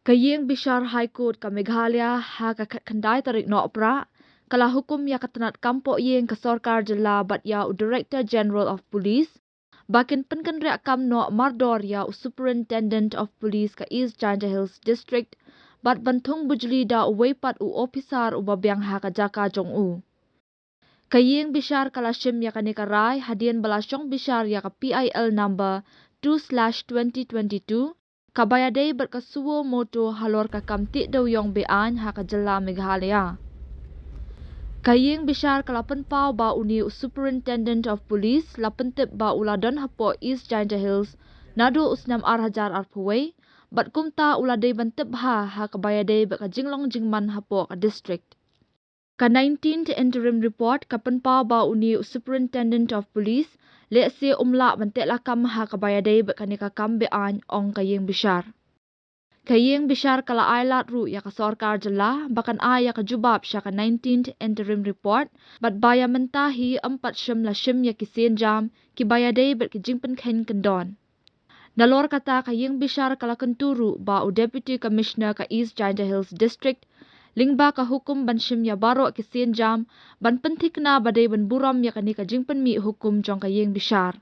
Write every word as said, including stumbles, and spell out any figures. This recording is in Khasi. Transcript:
Ka Ïing Bishar High Court ka Meghalaya ha ka khatkhyndai tarik Nohprah ka la hukum ïa ka tnad kam poh ïing ka sorkar jylla bad ïa u Director General of Police ba kin pynkynriah kam noh mardor ïa u Superintendent of Police ka East Jaintia Hills District bad ban thung bujli da uwei pat u ophisar uba biang ha ka jaka jong u. Ka Ïing Bishar ka la shim ïa kane ka rai hadien ba la shong bishar ïa ka P I L number two slash twenty twenty-two kaba ïadei bad ka suo moto halor ka kam tih dewïong be-aiñ ha ka jylla Meghalaya. Ka Ïing Bishar ka la pynpaw ba une u Superintendent of Police la pyntip ba u la don hapoh East Jaintia Hills naduh u snem ar hajar arphew wei bad kumta u la dei ban tip bha ha kaba ïadei bad ka jinglong jingman hapoh ka district. Ka nineteenth Interim Report ka pynpaw ba une u Superintendent of Police lehse um lah ban teh lakam ha kaba ïadei bad kane ka kam be-aiñ, ong ka Ïing Bishar. Ka Ïing Bishar ka la ai lad ruh ïa ka sorkar jylla ba kan ai ïa ka jubab sha ka nineteenth Interim Report bad ba ïa mynta hi ym pat shym la shim ïa ki sienjam kiba ïadei bad ki jingpynkheiñ kyndon. Nalor kata, ka Ïing Bishar ka la kyntu ruh ba u Deputy Commissioner ka East Jaintia Hills District lyngba ka hukum ban shim ïa baroh ki sienjam ban pynthikna ba dei ban burom ïa kane ka jingpynmih hukum jong ka Ïing Bishar.